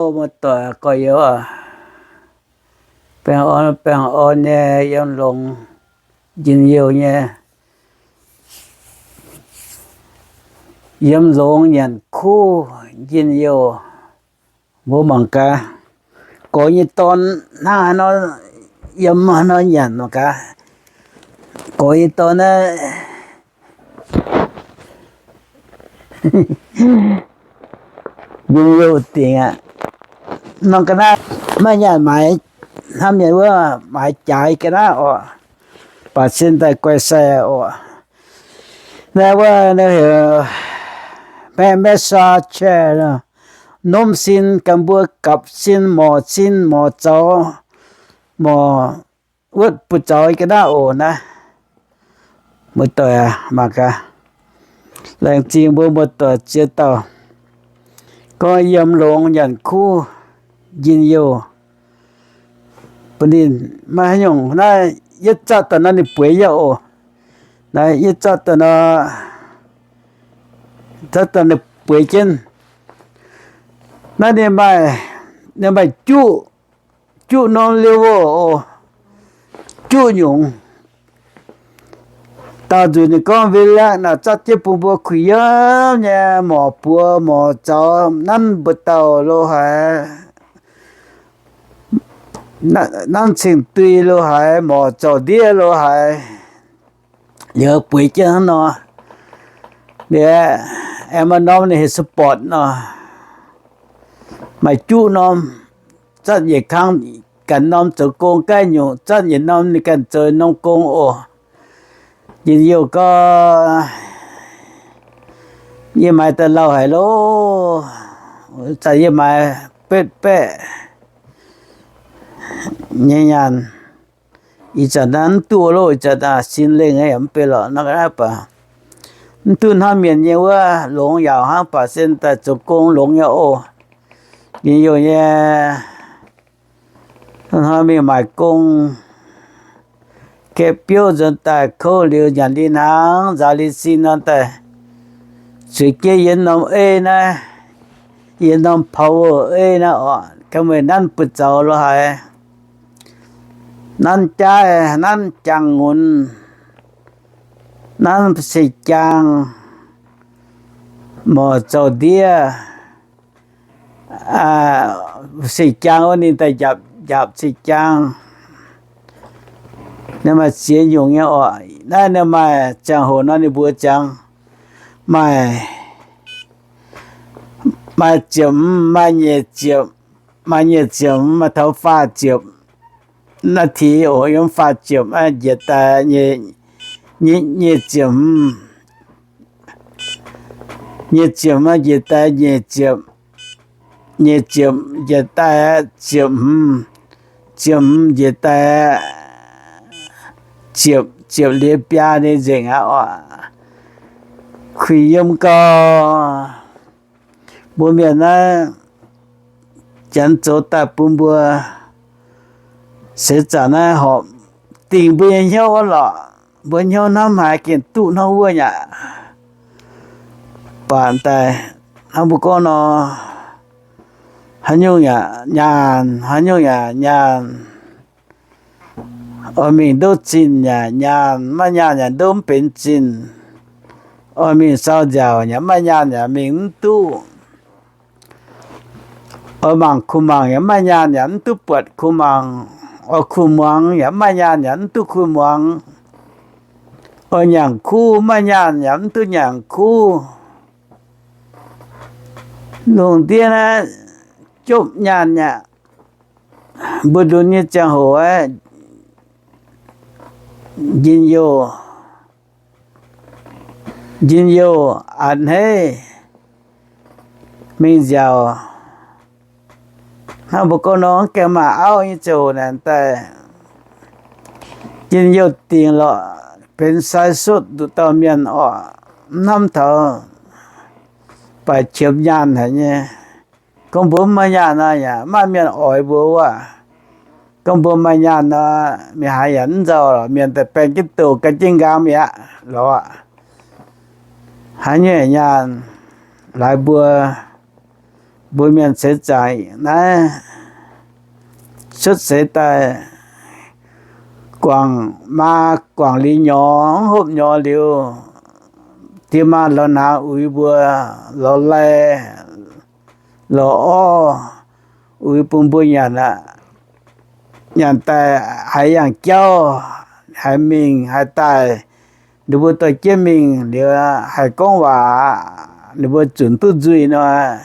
Muoz-doic gorx-youz, baengh orn baengh orn nyei yiem longx njien-youh nyei, yiem longx nyanc kuv njien-youh. Mbuo mangc gaax, gox nyei dorn hnangv haaix nor, yiem haaix nor nyanc mangc gaax. Gox nyei dorn naaiv njien-youh dingc aqv. Norm ga'naaiv maiv nyanc maaiz, hnamv mienh wuov maaiz jaaix ga'naaiv oc. Baac sin daaih guai sai oc. Naaiv wuov heuc Maiv Maiv Saa Qiex, nomv sin ganh mbuo gapv sin, morc sin, morc zaux, morc wuotv buoz zaux ga'naaiv oc naaiv. Muoz-doic mangc gaax, laengz zingh mbuo muoz-doic ziex dauh gorngv yiem longx nyanc kuv njien-youh. Bun ninh maiv haaix nyungc naaiv, yietv zatv daaih nor ninh bueix yaac oc. Naaiv yietv zatv daaih nor, zatv daaih ninh bueix jienv. Naaiv ninh maaih, ninh maaih juqv, juqv norm liouh oc, juqv nyungc. Daauh nzunc ninh gorngv Villach naaic zatv jienv bun mbuo kuh yiem nyei morc buoz morc zaux, nanv mbu'ndongx lo haic, nanv cing-duih lo haic, morc zaux ndiev lo haic, liuz bueix jienv hnangv nor. Liuz aengx maaih norm ninh heuc sport nor, maaih juqv norm, zatv yietc kang ganh norm zoux gong gaav nyungc, zatv yietc norm ninh ganh zoux norm gong oc. Njien-youh gorngv, yie maaiz daaih lauh haic loh, zanc yie maaiz betv baeqv nyei nyaanh. Ih zanc naaiv mv duqv loh, ih zanc naaiv sin lengh yaac mv bei lorqc nor, naaiv baac mv duqv hnamv mienh nyei wuov, longx yaauc hnangv baac sin daaih zoux gong longx nyei oc. Njien-youh nyei hnoi mingh maaic gong, gaeqv biouv nzuonx daaih kouv liuz nyanc li hnaangx, nzaaux li sin nor daaih zueiz jienv yiem norm ei naaiv, yiem norm power ei naaiv oc, ga'meih nanv buoz zaux lo haic, nanv jaaiv, nanv jaang-nqunx, nanv se jaang, morc zaux ndiev, se jaang wuov ninh daaih njaapc, njaapc se jaang. Ninh maaih ziex nyungc nyei oc. Naaiv ninh maaih ziangh hoc nor ninh mbuox ziangx maaih, maaih ziepc hmz, maaih nyic ziepc, maaih nyic ziepc hmz, maaih taux faah ziepc นาที oc, yiem faah ziepc njiec daaih nyic ziepc hmz, nyic ziepc hmz njiec daaih nyic ziepc, nyic ziepc njiec daaih ziepc hmz, ziepc hmz njiec daaih ziepc, ziepc liuz biaa ninh nzengc aqv oc. Kuinx yiem gau, mbuo mienh naaiv janx zoux daaih bun mbuo seix zaangc naaiv horpc dingc mbuo nyei hnyouv wuov lorqc. Mbuo hnyouv hnamv haaix gengh duqv hnangv wuov aqv. Baac daaih hnangv mbuo gorngv nor, haaix nyungc yaac nyaanh, haaix nyungc yaac nyaanh. Oix mingh ndouv zinh yaac nyaanh, maiv nyaanh yaac ndouv mv benx zinh. Oix mingh sau nziaauc yaac maiv nyaanh yaac mingh mv duqv. Oix mangc kuh mangc yaac maiv nyaanh yaac mv duqv buatc kuh mangc. Oix kuh muangx yaac maiv nyaanh yaac mv duqv kuh muangx. Oix nyaangc kuv maiv nyaanh yaac mv duqv nyaangc kuv. Lungh ndiev naaiv jopv nyaanh aqv. Mbuo lunx nyei ziangh hoc aeqv, njien-youh, njien-youh a'hneiv mingh nziaauc. Hnangv mbuo gorngv nor, gaengh maaih auv nyei ziouc naaic daaih, njien-youh dingc lorqc, benx sai sutv nduqc dauh mienh orqc, mv hnamv taux, baac qiemx nyaanh haic nyei. Gorngv mbuo mv maaih nyaanh nor yaac maaih mienh oix mbuo wuov. Gorngv mbuo maaih nyaanh nor, mingh haaix yaac mv nzauh lorqc, mienh daaih baeng jienv douc gan jienv nqaam mi'aqv lorqc. Haaix nyungc nyaanh laaix mbuo, Mbuo mienh ceix zaangc naaiv cuotv seix daaih guangc maa guangc liuz nyorx, mv hopv nyorx liuz, diex maa lorz hnaangx uix mbuo, lorz lai, lorz orv, uix bun mbuo nyanc aqv. Nyanc daaih haiz yangh jauv, haiz mingh haaix daaih, ninh mbuo dorh jienv mingh liuz haiz gorngv waac, ninh mbuo zunc duqv nzuih nor,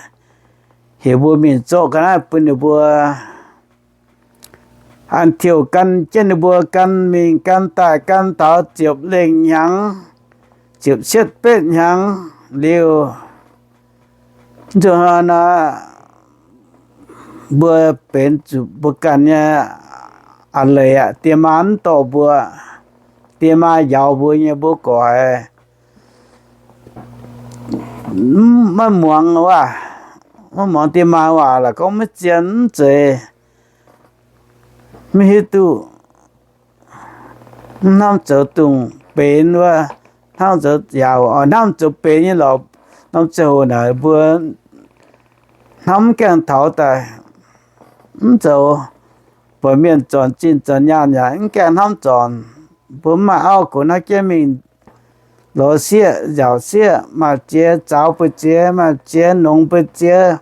heuc mbuo mingh zorqv ga'naaiv bun ninh mbuo. An tiuc gan jienv ninh mbuo gan mingh gan daaih gan taux ziepc lengh hnyangx, ziepc cietv betv hnyangx liuz, nzunc hnoi nor, mbuo benx zuqc mbuo ganh nyei a'leiz aqv. Diex maa mv dorh mbuo, diex maa njaaux mbuo nyei, mbuo gorx maiv muangx waac, maiv muangx diex maa waac, la'gorngv maiv zien mv zeiz, maiv hiuv duqv, mv hnamv zoux dongh benx wuov, hnamv zoux yaac hnamv zoux benx nyei lorqc. Norm ziangh hoc naaic mbuo hnamv mv gaengh taux daaih, mv zoux, buatc mienh zornc zinh zornc nyaanh yaac mv gaengh hnamv zornc. Mbuo mv maaih auv gox hnangv jienv mingh lorz sieqv nziaauc sieqv, maaih ziex zaux bueix ziex, maaih ziex nongx bueix ziex.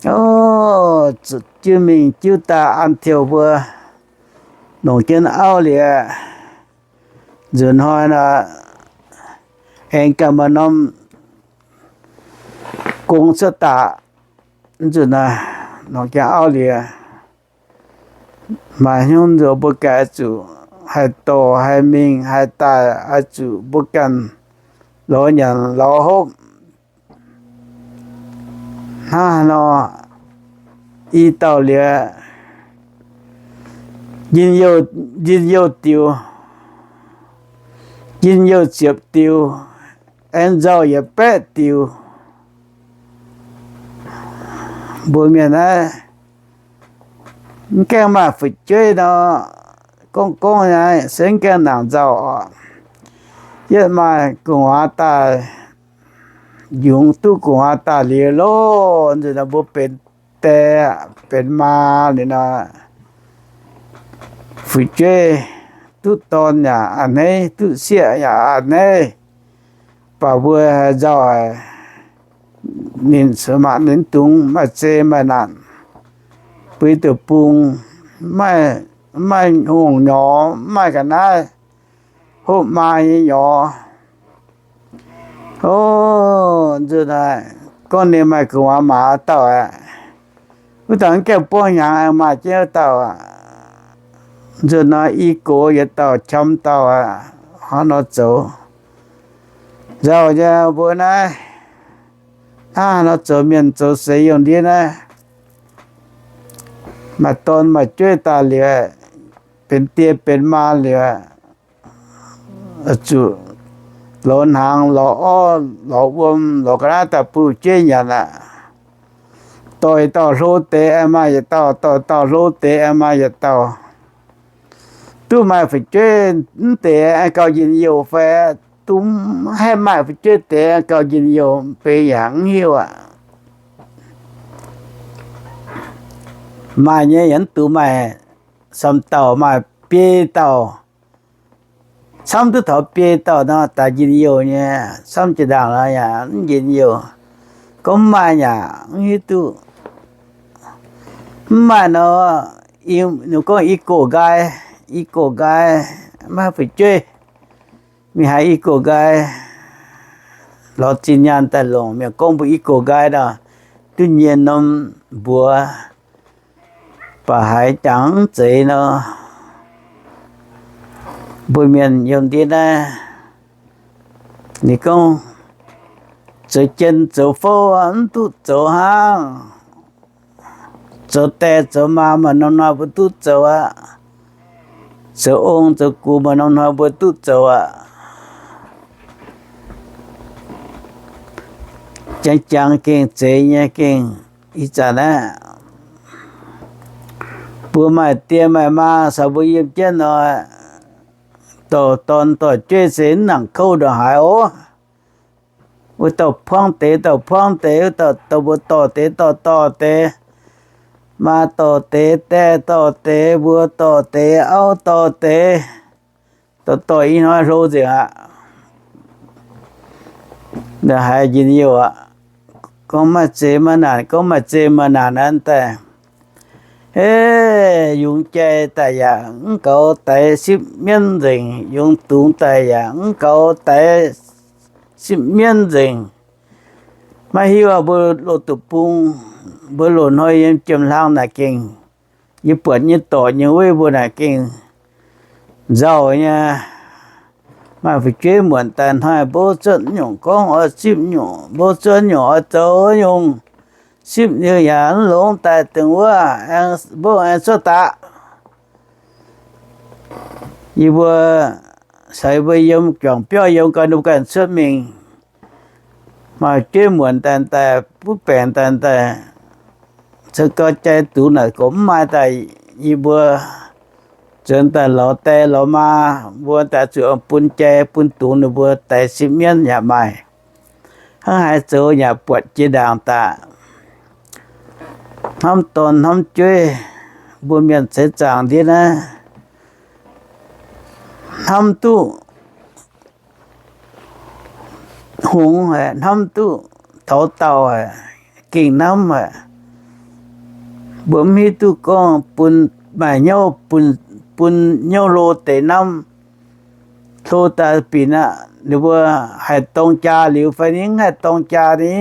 Ov, jiu mingh jiu daaih an tiuc mbuo longc jienv auv liuz, nzunc hnoi nor, aengx ganh maaih norm gong cuotv daaih, nzunc nor, longc jienv auv liuz, maaih hnyouv nzuonx mbuo ganh oix zuqc haih dorh, haih mingh, haih daaih, oix zuqc mbuo ganh lorz nyanc lorz hopv. Hnangv haaix nor, i dauh liuz, njien-youh, njien-youh diux, njien-youh ziepc diux, aengx nzauh yietc baeqv diux. Mbuo mienh naaiv mv gaengh maaih fu'jueiv nor, gorngv gorngv naaiv se mv gaengh nangc nzauh oc. Yietv maaih gu'nguaaz daaih, yungz duqv gu'nguaaz daaih liuz loh, nzunc nor mbuo benx die benx maa liuz nor, fu'jueiv duqv dorn yaac a'hneiv, duqv sieqv yaac a'hneiv. Baac mbuo haaix nzauh haic, ninh se mangc ninh dungx maaih zei maaih naanc, buix duqv bung, maaih, maaih hungh nyorx, maaih ga'naaiv hopv maa nyei nyorx. Ov, nzunc naaiv gorngv ninh maaih gu'nguaaz maac dauh aqv. Wuov dauh mv gaengh buangv hnyangx maaih jienv wuov dauh aqv. Nzunc nor i gox yietc dauh qam dauh aqv. Hnangv nor zoux, nzauh nyei mbuo naaiv, hnangv nor zoux mienh zoux seix yiem ndiev naaiv, maaih dorn maaih jueiv daaih liuz, benx die benx maa liuz, zuqc lorz hnaangx, lorz orv, lorz wuom, lorz ga'naaiv daaih bun jueiv nyanc aqv. Dorh yietc dauh hlo deix maaih yietc dauh, dorh dauh hlo deix maaih yietc dauh. Duqv maaih fu'jueiv mv deix aengx gauh njien-youh fai? Duqv haih maaih fu'jueiv deix gauh njien-youh fai yaac mv hiuv aqv. Maaih nyei yaac mv dungx maaih samv dauh, maaih biei dauh. Camv duqv taux biei dauh nor, daaih njien-youh nyei. Camv jiex ndaangc nor yaac mv njien-youh. Gorngv mv maaih yaac mv hiuv duqv. Mv maaih nor, ninh gorngv i gox nqaai, i gox nqaai, maiv haih fu'jueiv. Mingh haiz i gox nqaai, lorz zinh nyaanh daaih longc. Mienh gorngv mbuo i gox nqaai nor, duqv nyienh norm mbuox, baac haiz jangx mv zeiz nor. Mbuo mienh yiem ndiev naaiv, ninh gorngv zoux jien zoux fouv mv duqv zoux hnangv. Zoux die zoux maa maaih norm hnoi mbuo duqv zoux aqv. Zoux ong zoux gux maaih norm hnoi mbuo duqv zoux aqv. Jangx jangx gengh zeiz nyei gengh ih zanc naaiv. Mbuo maaih die maaih maa caux mbuo yiem jienv nor, dorh dorn dorh jueiv se mv nangc kouv ndongc haaix oc. Wuov dauh puangv deix, dauh puangv deix, wuov dauh, dauh mbuo dorh deix, dorh dorh deix, maa dorh deix, die dorh deix, mbuo dorh deix, auv dorh deix, dorh dorh ih hnoi hlo nzengc aqv. Haiz njien-youh aqv. Gorngv maaih zei maaih naanc, gorngv maaih zei maaih naanc naaiv daaih, hei, yungz jai daaih yaac mv gaux daix sipv mienv nzengc, yungz dungz daaih yaac mv gaux daix sipv mienv nzengc. Maiv hiuv aqv, mbuo loz-deic-bung, mbuo loz-hnoi yiem jiem-hlang naaic gengh, yie buatc nyei dorc nyei weiv mbuo naaic gengh nzauh nyei. Maaih fu'jueiv muonc daaih hnoi, mbouv cuotv nyungc gorngv oix sipv nyungc, mbouv cuotv nyungc oix zoux nyungc, sipv nyungc yaac mv longx daaih dongh wuov, mbouv aengx cuotv daqc. Yie mbuo caux yie mbuo yiem juangc biauv yiem gau, ninh mbuo ganh cuotv mingh. Maaih fu'jueiv muonc daaih daaih, butv baengc daaih daaih, se gau jai dungz naaic gorngv mv maaih daaih, yie mbuo nzuonx daaih lorz die lorz maa mbuo daaih zuqc bun jai bun dungz ninh mbuo daix sipv mienv yaac maaih. Hnangv haaix zoux yaac buatc jiex ndaangc daaih. Hnamv dorn hnamv jueiv, mbuo mienh ceix zaangc ndiev naaiv, hnamv duqv hngongx haic, hnamv duqv taux daauh haic, gengh hnamv haic. Mbuo mv hiuv duqv gorngv bun maaih hnyouv, bun, bun hnyouv hlo deix hnamv, hlo daaih binc aqv. Ninh mbuo haih dorng jaa liuz fai ni, mv haih dorng jaa ni,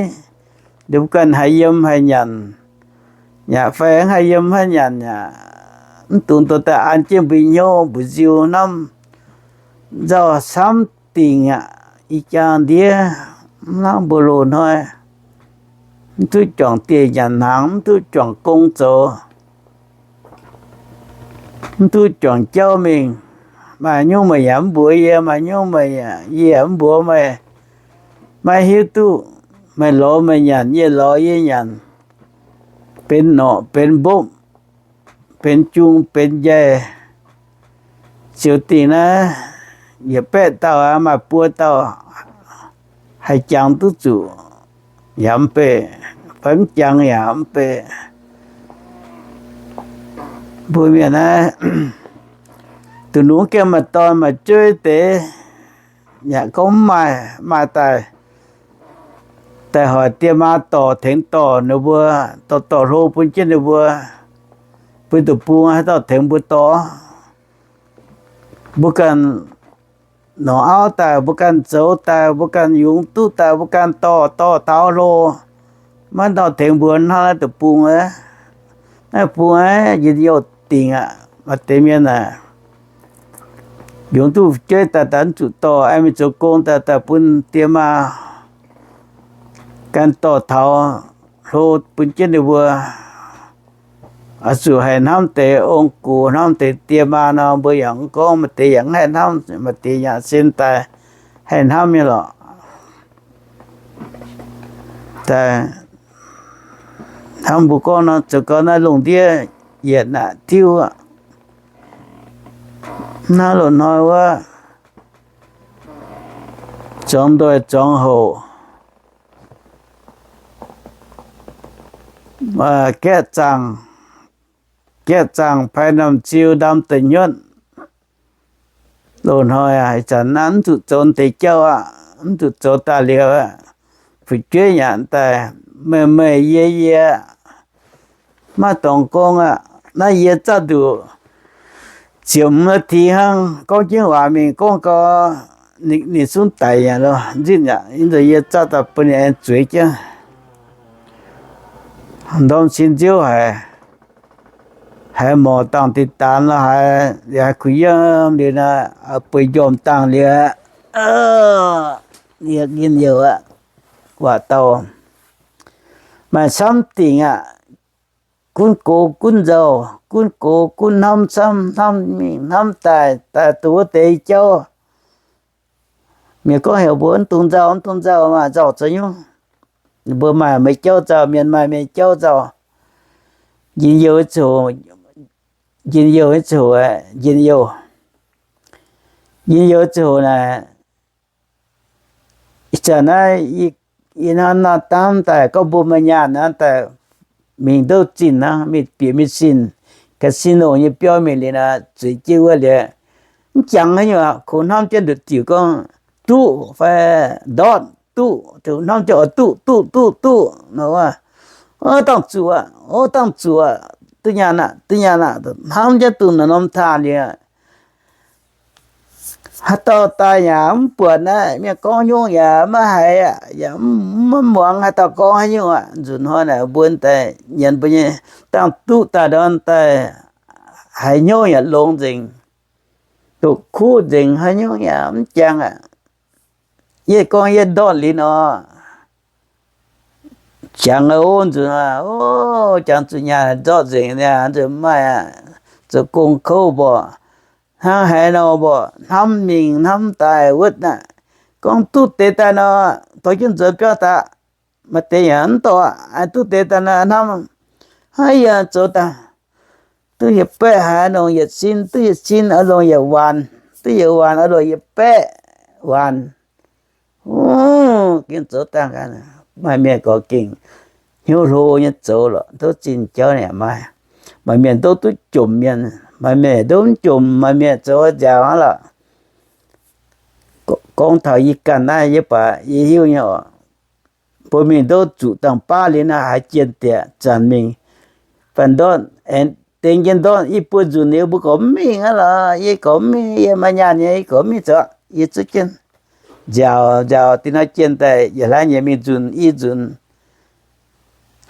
ninh mbuo ganh haih yiem haih nyanc yaac fai mv haih yiem mv haih nyanc yaac, mv dungx dorh daaih an jienv mbuo nyei hnyouv mbu'nziu hnamv nzauh camv dingc aqv. Ih jaa ndiev mv hnangv mbuo loz-hnoi, mv duqv juangc dieh nyanc hnaangx, mv duqv juangc gong zoux, mv duqv juangc jauv mingh. Maaih nyungc meih yaac mv mbuox yie, maaih nyungc meih yaac, yie yaac mv mbuox meih. Maiv hiuv duqv, meih lorz meih nyanc, yie lorz yie nyanc, benx norqc benx mbopv, benx jung benx njaih. Ziouc dingc naaiv yietc baeqv dauh aqv, maaih buo dauh haih jangx duqv zuqc yaac mv bei, fai mv jangx yaac mv bei. Mbuo mienh naaiv, duqv nungv gaengh maaih dorn maaih jueiv deix, yaac gorngv mv maaih, maaih daaih, daaih hoic die maa dorh tengx dorh ninh mbuo, dorh dorh hlo bun jienv ninh mbuo, bun deic-bung haaix dauh tengx mbuo dorh. Mbuo ganh longc auv daaih, mbuo ganh zoux daaih, mbuo ganh yungz duqv daaih, mbuo ganh dorh, dorh taux hlo, maiv dauh tengx mbuo hnangv naaiv deic-bung aqv. Naaiv bung aqv, njien-youh dingc aqv. Maaih deix mienh aah, yungz duqv fu'jueiv daaih, daaih mv zuqc dorh, aengx mingh zoux gong daaih, daaih bun die maa ganh dorh taux hlo bun jienv ninh mbuo. Oix zuqc haih hnamv deix ong-gux, hnamv deix die maa nor, mbuo yaac mv gorngv maaih deix yaac mv haih hnamv, maaih deix yaac sin daaih haih hnamv nyei lorqc. Daaih hnamv mbuo gorngv nor, zoux gau naaiv lungh ndiev yietc naaic diuv aqv. Hnangv loz-hnoi wuov, zuangx ndoih zuangx houc, gaeqv zaangc, gaeqv zaangc pai norm ziu ndam deic hnyutv. Loz-hnoi ih zanc naaiv mv zuqc zoux deix jauv aqv, mv zuqc zoux daaih liuz aqv. Fu'jueiv nyanc daaih, meih meih yie yie, maiv dorngx gorngv aqv. Naaiv yie zaqv nduqc ziepc hmz naaiv ti hnangv, gorngv jienv waac mingh gorngv gau, ninh zungv daic yaac lo nzitv yaac, yie zaqv daaih bun ninh aengx zueiz jienv. Ndorm cin nziouv haiz, haiz morc dangh deix daanx lo haiz, liuz haiz kuh yiem liuz naaiv, bueix njormh dangh liuz, liuz njien-youh aqv. Waac dauh maaih camv dingc aqv. Gunv gox gunv nzauh, gunv gox gunv hnamv camv, hnamv mingh hnamv daaih, daaih duqv wuov deix jauv. Mienh gorngv heuc mbuo mv dungx nzauh, mv dungx nzauh, maaih nzauh zoux nyungc. Mbuo maaih mienh jauv nzauh, mienh maaih mienh jauv nzauh. Njien-youh ziouc, njien-youh ziouc, njien-youh, njien-youh ziouc naaic, ih zanc naaiv yie Ih hnoi naaiv dangh daaih gorngv mbuo maaih nyaanh naaiv daaih mingh ndouv zinh hnangv, mingh bieqc mingh sin casino nyei biauv mingh liuz nor, zueiz jienv wuov liuz, mv jangx haaix nyungc aqv, kungx hnamv jienv nduqc diuc gorngv duqv fai ndortv duqv, hnamv jienv oix duqv duqv duqv duqv nor wuov, o, dangh zuqc aqv, o, dangh zuqc aqv, duqv nyaanh aqv, duqv nyaanh aqv, hnamv jienv dongh naaiv norm taaih liuz, haaix dauh daaih yaac mv buatc naaiv, mienh gorngv haaix nyungc yaac maiv haiz aqv, yaac mv muangx haaix dauh gorngv haaix nyungc aqv. Nzunc hnoi naaic mbuo daaih nyienz mbuo nyei dangh duqv daaih ndorn daaih haiz hnyouv yaac longx nzengc, doqc kuv nzengc, haaix nyungc yaac mv jangx aqv. Yie gorngv yie ndortv liuz nor, jangx o nzunc aqv, o, jangx zuqc nyaanh ndortv nzengc, nzunc maaih aqv, zoux gong kouv mborqc, hnangv haaix nor mborqc, hnamv mingh hnamv daaih wuov aqv. Gorngv duqv deix daaih nor, dorh jienv nzuonx biauv daaih, maaih deix yaac mv dorh, duqv deix daaih nor hnamv, haiv yie zoux daaih duqv yietc baeqv haaix longc yietc sin, duqv yietc sin oix longc yietc waanc, duqv yietc waanc oix longc yietc baeqv waanc. Gengh zoux dangh gaax, maaih mienh gorngv gengh hnyouv hlo nyei zoux lorqc, tov zinh jauv yaac maaih. Maaih mienh ndouv duqv jomc mienh, maaih mienh ndouv mv jomc, maaih mienh zoux nziaaux hnangv lorqc. Gorngv taux yie ganh naaiv yie baac yie hiuv nyei oc. Mbuo mingh ndouv zuqc dangh baav liuz naaiv haiz jienh dieqc zanc mingh, fanh ndortv aengx dengx jienv ndortv i buo nzunc liuz mbuo gorngv mv mingh aqv lorqc. Yie gorngv mv mingh, yie maaih nyaanh nyei, yie gorngv mv mingh zoux, yie zuqv jienv nziaaux nziaaux dinh hnoi jienh daaih yietc hlaax nyieqc mingh nzunc i nzunc.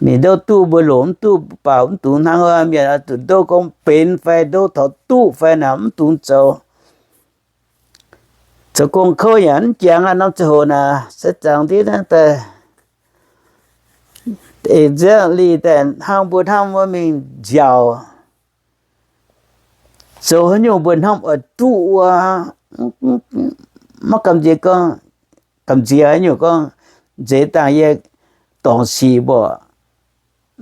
Mingh ndouv duqv mbuo longc mv duqv, mv baac mv dungx hnangv wuov mienh oix zuqc ndouv gorngv benx fai ndouv taux duqv fai naaic mv dungx zoux. Zoux gong kouv yaac mv jangx aqv. Norm ziangh hoc naaic se zaangc ndiev naaiv daaih, eix nziouv lih daaih hnangv mbuo hnamv wuov mingh nziaaux. Zoux haaix nyungc mbuo hnamv oix duqv wuov, maiv gamh nziex gorngv, gamh nziex haaix nyungc gorngv nzeix dangh yie dorngc sic mborqc.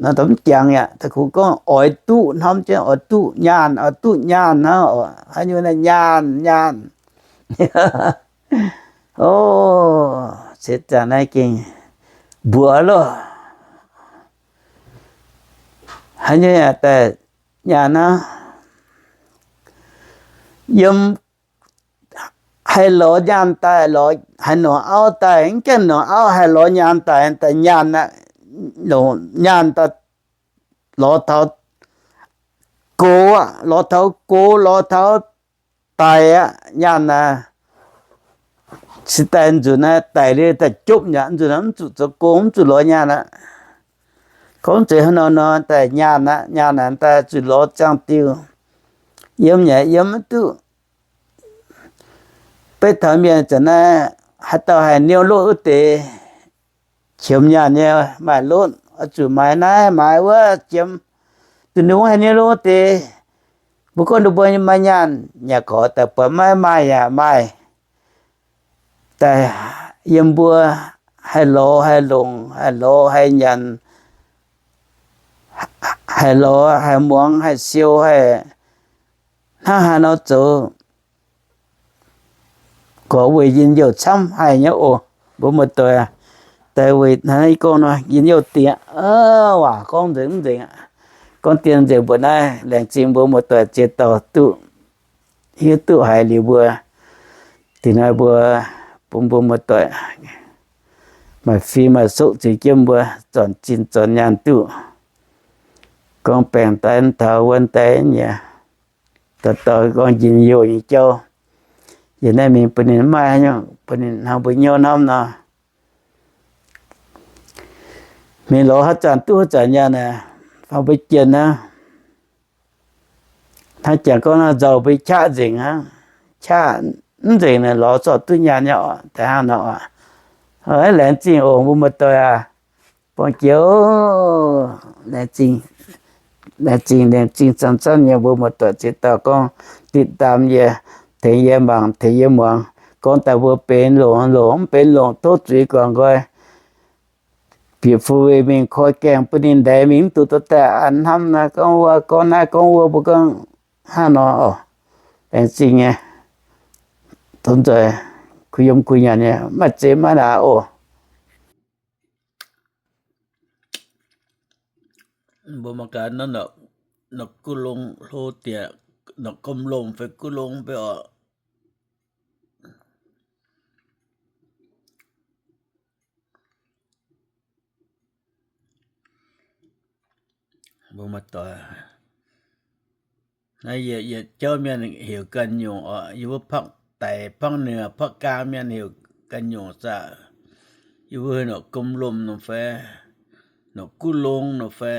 Naaiv mv jangx yaac da'kungx gorngv oix duqv, hnamv jienv oix duqv nyaanh, oix duqv nyaanh hnangv, haaix nyungc naaiv nyaanh nyaanh. O, se zaangc naaiv gengh mbuoqc loh. Haaix nyungc yaac daaih nyaanh hnangv. Yiem haih lorz nyaanh daaih, lorz haaix norqc auv daaih, mv gaengh norqc auv haih lorz nyaanh daaih, daaih nyaanh aqv. Nyaanh daaih lorz taux gox aqv, lorz taux gox, lorz taux daic aqv, nyaanh aqv. Se daaih nzunc naaiv daic liuz daaih jopv nyei, nzunc naaiv mv zuqc zoux gong, mv zuqc lorz nyaanh aqv. Gorngv zeiz hnangv nor nor daaih nyaanh aqv, nyaanh aqv daaih zuqc lorz ziangh diuh. Yiem yaac yiem maiv duqv. Beiv taux mienh zanc naaiv haaix dauh haih niouv lotv wuov deix, qiemx nyaanh nyei maaih lotv, oix zuqc maaiz naaiv maaiz wuov, qiemx duqv nungx haih niouv lotv wuov deix. Mbuo gorngv ninh mbuo maaih nyaanh, yaac gorngv daaih buatc maiv maaih yaac maaih. Daaih yiem mbuo haih lorz haih longc, haih lorz haih nyanc, haih lorz haih muangx, haih siou, haih hnangv haaix nor zoux, gorx weic njien-youh camv haic nyei oc. Mbuo muoz-doic, daaih weic hnangv naaiv gorngv nor, njien-youh diex, waac gorngv nzengc mv nzengc aqv. Gorngv dien nzengc mbuoqc naaiv, laengz zingh mbuo muoz-doic ziex dauh duqv hiuv duqv haiz liuz mbuo. Dingc naaiv mbuo bun mbuo muoz-doic maaih fim maaih soqv ziux jienv mbuo zornc zinh zornc nyaanh duqv. Gorngv baengc daaih taux wuonh daaih nyei, dauh dauh gorngv njien-youh nyei jauv. Yie naaiv mingh bun ninh maaih haaix nyungc, bun ninh hnangv mbuo hnyouv hnamv nor. Mingh lorz haaix zanc duqv haaix zanc nyaanh naaic, faanh mbuo jienh hnangv. Hnangv jangx gorngv naaiv nzauh mbuo qaqv nzengc hnangv, qaqv mv nzengc naaic lorz zorqv duqv nyaanh nyei oc, daaih hnangv nor oc. Laengz zingh oc mbuo muoz-doic aac. Buangh jiex, laengz zingh, laengz zingh, laengz zingh camv-camv nyei mbuo muoz-doic ziex dauh gorngv ติดตาม yie, tengx yie mangc, tengx yie muangx. Gorngv daaih mbuo benx longc, longc mv benx longc tov zuiz guangc nqoi. Bieqc fu-wei mingh koi gaengh bun ninh ndaix mingh mv duqv dorh daaih an hnamv naaiv gorngv wuov, gorngv naaiv gorngv wuov, mbuo gorngv hnangv nor oc. Laengz zingh nyei, tov nzoih kuh yiem kuh nyanc nyei, maiv zeiz maiv naav oc. Mbuo mangc gaax nor, norqc guv longx hlo diex, norqc gomh lomh fai guv longx fai orqc. Mbuo maaih doic, naaiv yietc jauv mienh heuc ganh nyungc orqc. Yie mbuo Pakv Daic, Pakv Nongh, Pakv Gaang mienh heuc ganh nyungc zaah. Yie mbuo norqc gomh lomh nor fai, norqc guv longx nor fai,